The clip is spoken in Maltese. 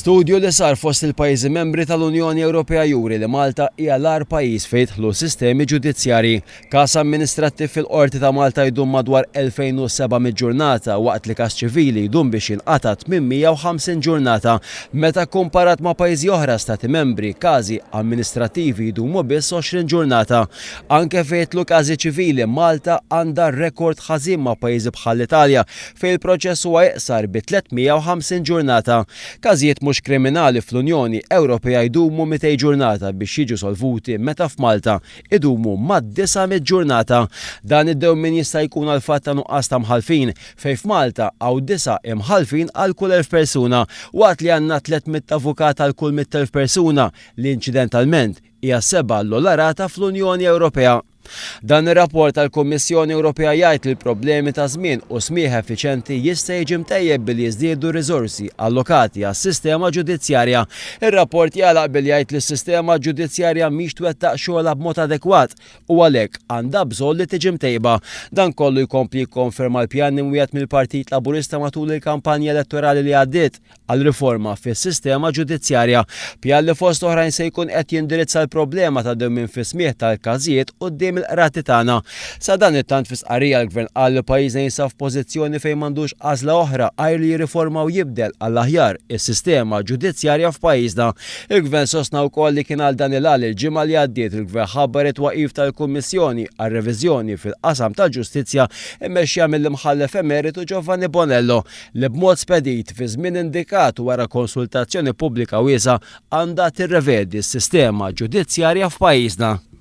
Studju li sar fost il-pajjiżi membri tal-Unjoni Ewropea juri li Malta hija l-agħar pajjiż fejn jidħlu sistemi ġudizzjarji. Każ amministrattiv fil-Qorti ta' Malta jdum madwar 2,700 ġurnata waqt li każ ċivili jdum biex jinqata' 850 ġurnata. Meta kkumparat ma' pajjiżi oħra Stati Membri, każi amministrattivi jdumu biss 20 ġurnata. Anke fejn jidħlu każi ċivili, Malta għandha rekord ħażin ma' pajjiżi bħall-Italja fejn il-proċess huwa iqsar bi 350 ġurnata. Każijiet mhux kriminali fl-Unjoni Ewropea jdumu 200 ġurnata biex jiġu solvuti meta f'Malta idumu mad-900 ġurnata. Dan id-dewmien jista' jkun għall-fatt ta' nuqqas ta' mħallfin, fejn f'Malta hawn disa' imħallfin għal kull 1,000 persuna, waqt li għandna 300 avukat għal kull 100,000 persuna, li inċidentalment hija s-seba' l-ogħla rata fl-Unjoni Ewropea. Dan ir-rapport tal-Kummissjoni Ewropea jgħid li l-problemi ta' żmien u smigħ effiċenti jista' jiġi mtejjeb billi jiżdiedu r-riżorsi allokati għas-sistema ġudizzjarja. Ir-rapport jagħlaq billi jgħid li s-sistema ġudizzjarja mhix twettaq xogħolha b'mod adekwat u għalhekk għandha bżonn li tiġi mtejba. Dan kollu jkompli jikkonferma l-pjan imwiegħed mill-Partit Laburista matul il-kampanja elettorali li għaddiet għal riforma fis-sistema ġudizzjarja, pjan li fost oħrajn se jkun qed jindirizza l-problema ta' dewmien fis-smigħ tal-każijiet quddiem il-qrati tagħna. Sadanittant fi stqarrija l-Gvern qal li pajjiżna jinsab f'pożizzjoni fejn m'għandux għażla oħra għajr li jirriforma u jibdel għall-aħjar is-sistema ġudizzjarja f'pajjiżna. Il-Gvern sostna wkoll li kien għal dan il-għan li l-ġimgħa li għaddiet il-Gvern ħabbar it-twaqqif tal-Kummissjoni għar-Reviżjoni fil-qasam tal-Ġustizzja mmexxija mill-Imħallef Emeritu Giovanni Bonello li b'mod spedit fi żmien indikat u wara konsultazzjoni pubblika wiesgħa għandha tirrevedi s-sistema ġudizzjarja f'pajjiżna.